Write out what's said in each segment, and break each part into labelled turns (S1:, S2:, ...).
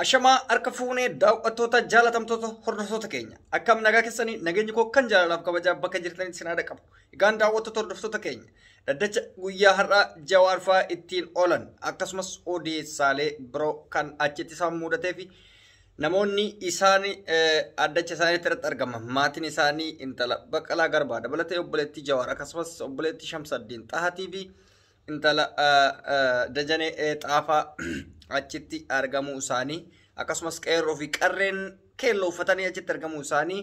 S1: Ashamaa harka fuunee daawwattoota jaalatamtoota hordoftoota keenya akkam nagaa keessanii nageenyi koo kan jaalalaaf kabajaa bakka jirtanitti isin haadha qabu. Egaan daawwattoota hordoftoota keenya dhaddacha guyyaa har'aa Jawaar fa'aa ittiin oolan akkasumas odeessaalee biroo kan achitti isaan mudatee fi namoonni isaan addacha isaaniitti irratti argaman maatiin isaanii intala Baqqalaa Garbaa dabalatee obboleettii Jawaar akkasumas obboleettii Shamsaddiin Xahatii fi intala Dajanee Xaafaa achitti argamuu isaanii akkasumas qeerroo fi qarreen keelloo uffatanii achitti argamuu isaanii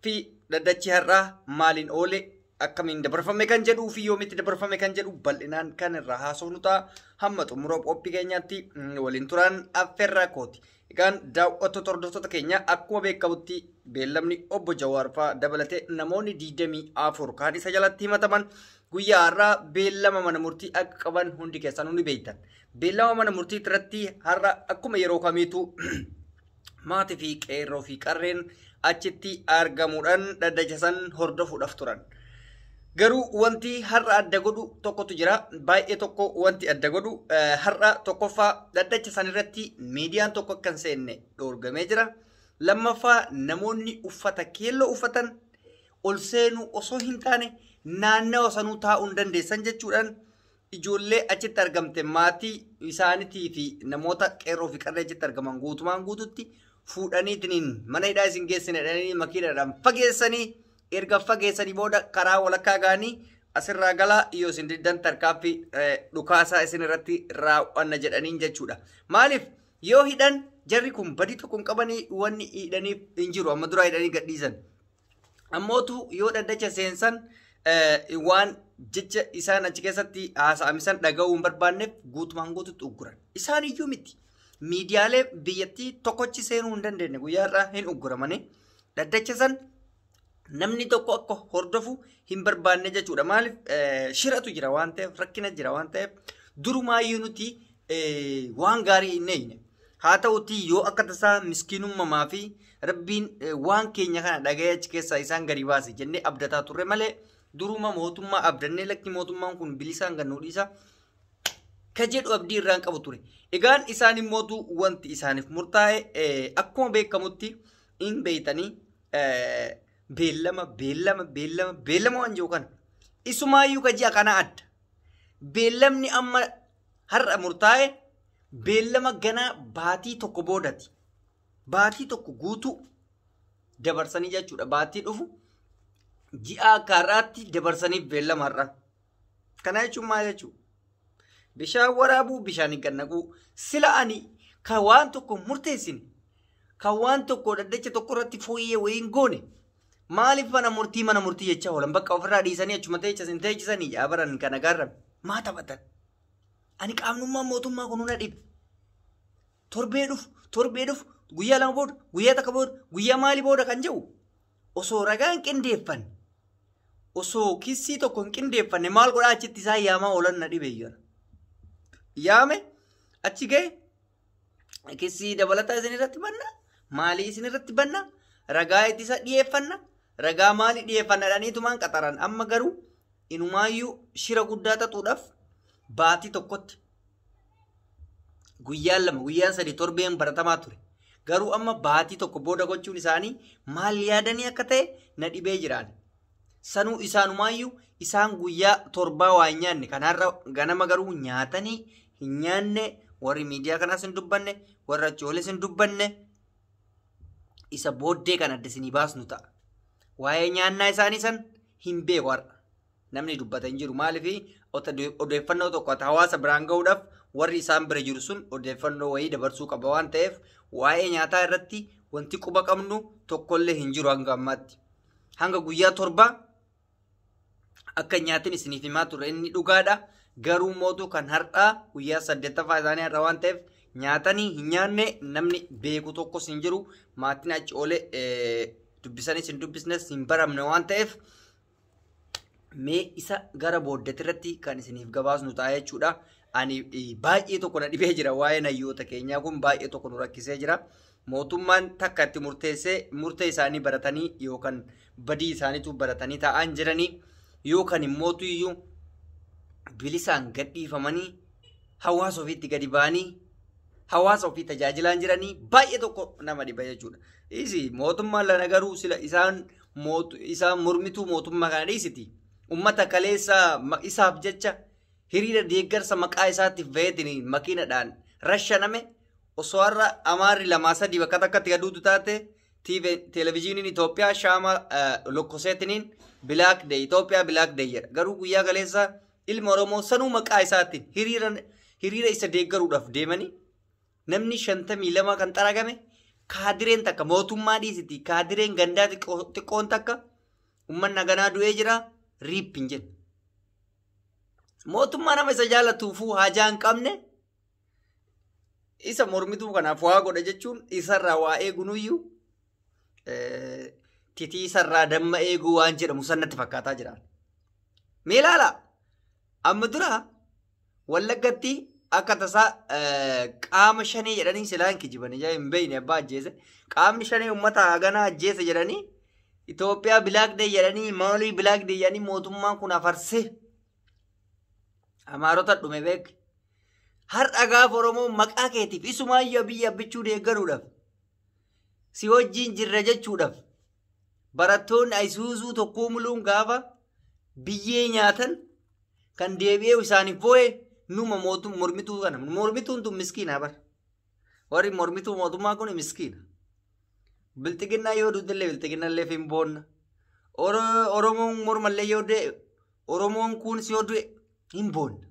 S1: fi dhaddachi har'aa maaliin oole akkamiin dabarfame kan jedhuu fi yoomitti dabarfame kan jedhu bal'inaan kan irraa haasofnu ta'a. Hamma xumura qophii keenyaatti waliin turan affeerraa kooti. Egaan daawwattoota hordoftoota keenya akkuma beekamutti beellamni obbo Jawaar fa'aa dabalatee namoonni 24 kaan isa jalatti himataman guyyaa har'aa beellama mana murtii akka qaban hundi keessanuu ni beektan. Beellama mana murtii irratti har'a akkuma yeroo kamiitu maatii fi qeerroo fi qarreen achitti argamuudhaan dhaddacha san hordofuudhaaf turan. Garuu wanti har'a adda godhu tokkotu jira. Baay'ee tokko wanti adda godhu har'a tokkoffaa dhaddacha san irratti miidiyaan tokko akka hin seenne dhoorgamee jira. Lammaffaa namoonni uffata keelloo uffatan ol seenuu osoo hin taane naannawa sanuu taa'uu hin dandeessan jechuudhaan ijoollee achitti argamte maatii isaaniitii fi namoota qeerroo fi qarree achitti argaman guutumaan guututti fuudhaniitiin mana hidhaa isin geessine jedhanii makiinaadhaan fageessanii erga fageessanii booda karaa walakkaa ga'anii asirraa galaa yoo isin diddan tarkaanfii dhukaasaa isin irratti raawwanna jedhaniin jechuudha. Maaliif yoo hidhan jarri kun badii tokko hin qabanii wanni hidhaniif hin jiru amma duraa hidhanii gadhiisan. Ammootu yoo dhaddacha seensan waan jecha isaan achi keessatti haasa'amisan dhaga'uu hin barbaanneef guutumaan guututti ugguran. Isaan iyyuu miti. Miidiyaalee biyyattii tokkochi seenuu hin dandeenye guyyaa irraa hin ugguramanii dhaddacha san namni tokko akka hordofu hin barbaanne jechuudha. Maaliif shiratu jira waan ta'eef rakkina jira waan ta'eef durumaayyuu nuti waan gaarii hin eegne. Haa ta'utii yoo akka tasaa miskiinummaa fi rabbiin waan keenya kana dhaga'ee achi keessaa isaan gadi baase jennee abdataa turre malee duruma mootummaa abdannee lakki mootummaan kun bilisaan kan nu dhiisa ka jedhu abdii irraan qabu ture. Egaan isaan immootu wanti isaaniif murtaa'e akkuma beekamutti hin beeytanii beellama beellama beellama beellama waan jiru kana. Isumaayyuu ka ji'a kana adda. Beellamni amma har'a murtaa'e beellama ganaa baatii tokko boodati. Baatii tokko guutuu dabarsanii jechuudha. Baatii dhufu ji'a akka har'aatti dabarsanii beellama har'a. Kana jechuun maal jechuudha? Bishaan waraabuu bishaan hin gannaquu. Sila ani kan waan tokko murteessine kan waan tokko dhaddacha tokko irratti fooyyee wayii hin goone maaliif mana murtii jechaa oolan bakka ofirraa dhiisanii achuma teechisan teechisanii jaabaran kana gaarran maa taphatan? Ani qaamnummaan mootummaa kun na dhibe. Torbee dhufu torbee dhufu guyyaa lama booda guyyaa takka booda guyyaa maalii booda kan jedhu osoo ragaa hin qindeeffanne osoo kissii tokko hin qindeeffanne maal godhaa achitti isaan yaamaa oolan na dhibe iyyuu. Yaame achi ga'e kissii dabalataa isin irratti banna maalii isin irratti banna ragaa ittisa dhiyeeffanna ragaa maalii dhiyeeffanna dhaniitumaan qaxaran amma garuu inumaayyuu shira guddaa xaxuudhaaf baatii tokkotti guyyaan lama guyyaan sadi torbeen baratamaa ture. Garuu amma baatii tokko booda gochuun isaanii maal yaadanii akka ta'e na dhibee jiraan. Sanuu isaanumayyuu isaan guyyaa torbaa waa hin nyaanne kanarra ganama garuu nyaatanii hin nyaanne warri miidiyaa kanaas hin dubbanne warri achi ooles hin dubbanne isa booddee kan adda isinii baasnu ta'a. Waa'ee nyaannaa isaanii san hin beeku har'a. Namni dubbata hin jiru maaliif odeeffannoo tokko hawaasa biraan gahuudhaaf warri isaan bira jiru sun odeeffannoo wayii dabarsuu qaba waan ta'eef waa'ee nyaataa irratti wanti quba qabnu tokkollee hin jiru hanga ammaatti. Hanga guyyaa torbaa akka nyaatin isiniif himaa turre inni dhugaadha. Garuu mootu kan har'aa guyyaa 8ffaa isaanii har'a waan ta'eef nyaatanii hin nyaanne namni beeku tokkos hin jiru. Maatiin achi oolee dubbisanis hin dubbisnes hin baramne waan ta'eef mee isa gara booddeetti irratti kan isiniif gabaasnu ta'a jechuudha. Ani baay'ee tokko na dhibee jira waa'ee hayyoota keenyaa kun baay'ee tokko nu rakkisee jira. Mootummaan takka itti murteessee murtee isaanii baratanii yookaan badii isaaniitu baratanii taa'an jiranii yookaan immootu iyyuu bilisaan gadhiifamanii hawaasa ofiitti gadi ba'anii Hawaasa ofii tajaajilaan jiranii baay'ee tokko nama dhiba jechuudha. Isi mootummaan lana garuu sila isaan mormituu mootummaa kana dhiisiti. Uummata kaleessa isaaf jecha hiriira deeggarsa maqaa isaatiif baheetiin makiinadhaan rashaname osoo har'a Amaarri 2-3 bakka takkatti gaduutu taate televezyiiniin Itoophiyaa shaama lokkoseetiniin Black Day Itoophiyaa Black Day jedha. Garuu guyyaa kaleessa ilma Oromoo sanuu maqaa isaatiin hiriira isa deeggaruudhaaf deemanii namni 52 kan xaragame kaadireen takka mootummaa dhiisiti kaadireen gandaa xiqqoon takka uummanni haganaa du'ee jira riip hin jedhu. Mootummaa nama isa jaallatuufuu haajaa hin qabne isa mormituu kanaaf waa godha jechuun isarraa waa eegunuyyuu titiisarraa damma eeguu waan jedhamu sannatti fakkaataa jira. Mee ilaala amma dura Wallaggatti akka tasaa qaama shanee jedhanii silaa hin kijibanii hin beekne abbaa ajjeese qaamni shanee uummata haganaa ajjeese jedhanii Itoophiyaa Black Day jedhanii maalii Black Day jedhanii mootummaan kun afarsee Amaarota dhume beek. Har'a gaafa Oromoo maqaa keetiif isumaayyuu biyya abbichuu deeggaruudhaaf si wajjin jirra jechuudhaaf barattoonni Ayisuuzuu tokkoo muluun gaafa biyyee nyaatan kan deebi'ee isaaniif boo'e numa mormituu kana. Mormituun tun miskiina bara. Warri mormituu mootummaa kun miskiina. Bilxiginnaa yoo duutillee bilxiginnallee hin boonna. Oromoon mormallee yoo du'e Oromoon kunis yoo du'e hin boonna.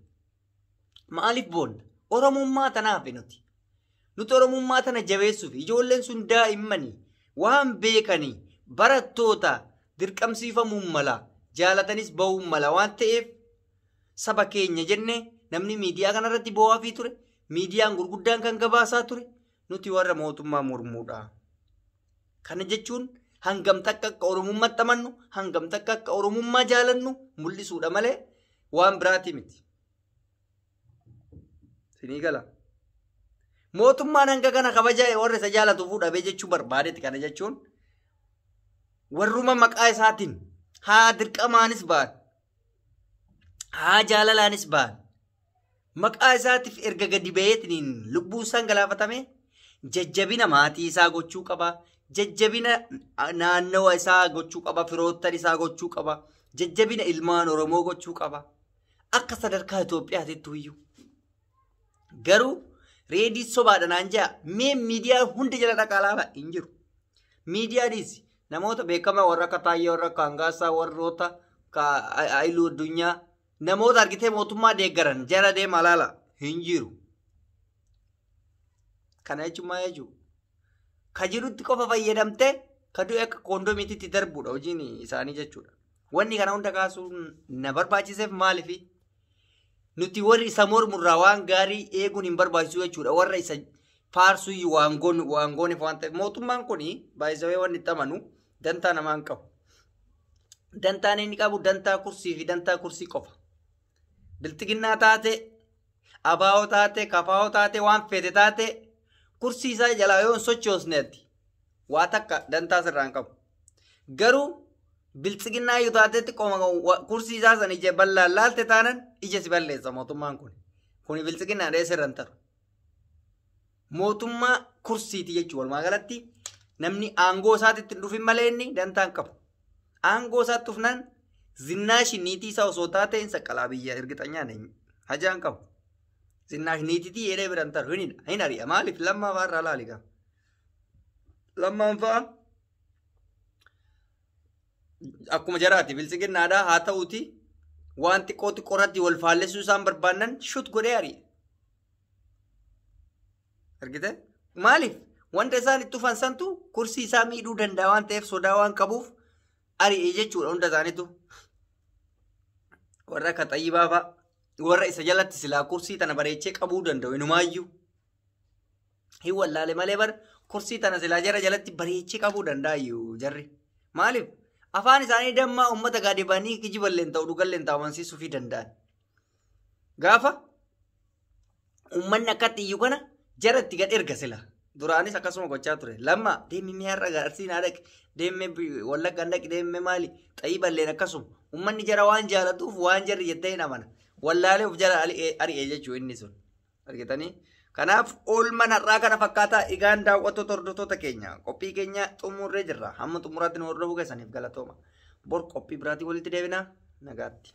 S1: Maaliif boonna? Oromummaa tanaaf nuti. Nuti Oromummaa tana jabeessuuf ijoolleen sun daa'immanii waan beekanii barattoota dirqamsiifamuun mala jaalatanis ba'uun mala waan ta'eef saba keenya jennee namni miidiyaa kanarratti bo'aafii ture miidiyaan gurguddaan kan gabaasaa ture nuti warra mootummaa mormuudha. Kana jechuun hangam takka akka Oromummaatti amannu hangam takka akka Oromummaa jaalannu mul'isuudha malee waan biraati miti. Sinii gala. Mootummaan hanga kana kabajaa warra isa jaalatu fuudhamee jechuu barbaadetti kana jechuun warruma maqaa isaatiin haa dirqamaanis ba'an haa jaalalaanis ba'an maqaa isaatiif erga gadi ba'eetiin lubbuun isaan galaafatame jajjabina maatii isaa gochuu qaba jajjabina naannawa isaa gochuu qaba firoottan isaa gochuu qaba jajjabina ilmaan Oromoo gochuu qaba akka sadarkaa Itoophiyaatti iyyuu. Garuu reedii sobaadha naan jaa mee miidiyaa hunda jala dhaqaa laala hin jiru. Miidiyaanis namoota beekamaa warra akka Taayyee warra akka Hangaasaa warroota Haayiluu Addunyaa namoota argitee mootummaa deeggaran jala deemaa laala hin jiru. Kana jechuun maal jechuudha? Ka jirutti qofa fayyadamtee ka du'e akka koondomiititti darbuudha hojiin isaanii jechuudha. Wanni kana hunda kaasuun na barbaachiseef maaliifi? Nuti warri isa mormurraa waan gaarii eeguun hin barbaachisu jechuudha. Warra isa faarsuu waan gooneef waan ta'eef mootummaan kun baay'isawee wanni itti amanu dantaa namaa hin qabu. Dantaan inni qabu dantaa kursii fi dantaa kursii qofa. Bilxiginnaa taate, abaa'oo taate, kafaa'oo taate, waan feete taate kursii isaa jalaa yoo hin sochoosneetti waa takka dantaa sirraa hin qabu. Garuu bilxiginnaa yoo taatetti kursii isaa sana ija bal'aan laalte taanan ija si balleessa mootummaan kun. Kuni bilxiginnaa dheessa irra hin taru. Mootummaa kursiiti jechuudha walumaa galatti namni aangoo isaatitti hin dhufin malee inni dantaa hin qabu. Aangoo isaatti dhufnaan zinnaashi niitii isaa osoo taate hin saqqalaa biyya ergixanyaan hajaa hin qabu. Zinnaashi niitiitii yeree bira hin taru hin ari'a maaliif lammaa fa'aa irraa laali qaba. Lammaan fa'aa akkuma jaraati bilxiginnaadhaa haa ta'uuti waan xiqqoo xiqqoo irratti wal faallessuu isaan barbaannan shut godhee ari'a. Argite? Maaliif? Wanta isaan itti dhufan santu kursii isaa miidhuu danda'a waan ta'eef sodaa waan qabuuf ari'e jechuudha hunda isaaniitu. Warra akka Xayyibaa fa'a warra isa jalatti silaa kursii tana bareechee qabuu danda'u inumaayyuu. Hin wallaale malee bar kursii tana silaa jara jalatti bareechee qabuu danda'ayyuu jarri. Maaliif? Afaan isaanii dammaa uummata gadi ba'anii kijiballee ta'u dhugallee ta'u amansiisuu fi danda'an. Gaafa uummanni akkatti iyyuu kana jara itti gad erga sila. Duraanis akkasuma gochaa ture. Lamma deemee har'a Arsii naa dhaqi deemee Wallaggaa dhaqi deemee maali Xayyiballeen akkasuma uummanni jara waan jaalatuuf waan jarri jettee hin amana. Wallaalee of jala ari'e jechuu inni sun. Argitanii? Kanaaf oolmaan har'aa kana fakkaataa egaan daawwattoota hordoftoota keenya qophii keenya xumurree jirra. Hamma xumuraatti nu hordofuu keessaniif galatooma. Bor qophii biraatiin walitti deebina. Nagaatti.